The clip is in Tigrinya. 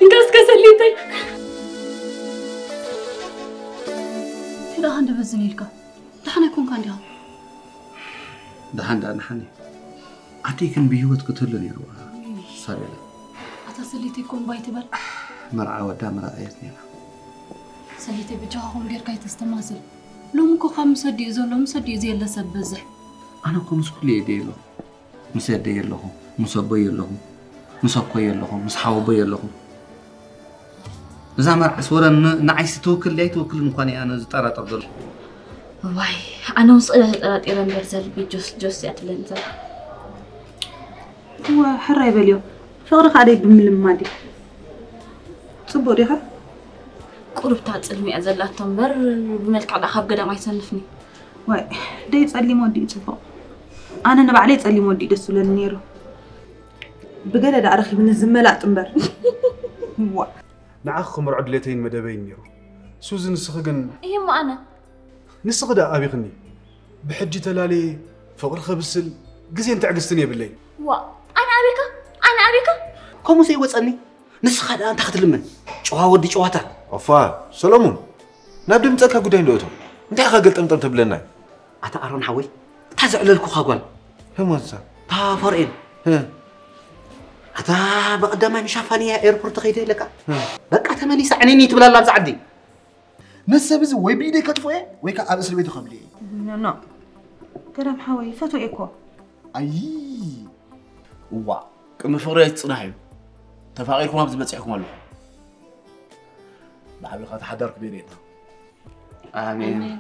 እንካ እስከ ሰሊተይ። እንታይ ደኣ ክንዲ በዝን ኢልካ? ደሓን ኣይኮንካን ዲኻ? ደሓን ደኣ ደሓን እየ። ኣደይ ግን ብህይወት ክትህሉ ነይርዋ። ሳቤላ። ኣታ ሰሊተይ እኮ እምባ ኣይትበል። መርዓ ወዳ ምርኣየት ነይራ። ሰሊተይ ብጃኻ ከምኡ ጌርካ ኣይተስተማስል። ሎሚ እኮ ካብ ምስ ኣዲኡ ዘሎ ምስ ኣዲኡ ዘየለ ሰብ በዝሕ። ኣነ እኮ ምስ ኩሉ እየ ደየ ኣለኹ። ምስ ኣደይ ኣለኹ፣ ምስ ኣቦይ ኣለኹ፣ ምስ ኣኮይ ኣለኹ፣ ምስ ሓወቦይ ኣለኹ። እዛ መርዓስ ወረ ን-፣ ንዓይሲ ትውክል ድያ ኣይትውክልን እኳ እየ ኣነ ዝጠራጠር ዘሎ። እዋይ፣ ኣነ እውን ስቕ ኢለ ተጠራጢረ እምበር፣ ዘልቢ ጆስ ጆስ እያ ትብለኒ ዘላ። እወ፣ ሕራይ በልዮ። ፍቕሪ ከኣ ደይ ብምልማድ እዩ። ጽቡቕ ዲኻ? ቁሩብታ ጽልሚ እያ ዘላቶ እምበር፣ ብመልክዕ ደኣ ካብ ገዳም ኣይሰንፍኒ። ዋይ፣ ደይ ጸሊም ወዲ እዩ ጽቡቕ። ኣነ ንባዕለይ ጸሊም ወዲ እዩ ደስ ዝብለኒ ነይሩ። ብገለ ደኣ ረኺብኒ ዝመላጥ እምበር። ዋ። ንዓኺ ክምርዖ ድሌተይን መደበይን ነይሩ። ሱዚ፣ ንስኺ ግን እሂ እሞ ኣነ። ንስኺ ደኣ ኣቢኽኒ። ብሕጂ ተላልየ ፍቕሪ ከብስል ግዜን ትዕግስትን የብለይን። ዋ፣ ኣነ ኣቤካ? ኣነ ኣቤካ? ከምኡ ዘይወጸኒ። ንስኻ ደኣ እንታይ ክትልምን? ጨዋ ወዲ ጨዋታት። ኦፋ፣ ሰሎሙን፣ ናብ ድምጸካ ጉዳይ እንዶ እቶ። እንታይ ኢኻ ገልጠምጠም ተብለና? ኣታ ኣሮን ሓወይ፣ እታ ዘዕለልኩኻ ጓል። ህሞንሳ? እታ ፎርኤን። ህ። ኣታ በቐዳማይ ንሻፋንያ ኤርፖርት ከይደ ኢለካ? ህ። በቃ ተመሊሳ ዕንኒ ትብላላ ኣብዛ ዓዲ። ነዚ ሰብ እዚ ወይ ብኢደይ ከጥፍኦ እየ፣ ወይ ከኣ ኣብ እስር ቤት ከብልዮ እየ። ኖ፣ ኖ። ገዳም ሓወይ፣ ፈትወ እየ እኮ። ኣይ። እዋ፣ ቅድሚ ፍቕሪ ኣይትጽናሕ እዩ። ተፋቒርኩም ኣብዚ በጺሕኩም ኣለኹም። ብዓቢኻ ተሓዳርኩም የርእየና። ኣሜን። ኣሜን።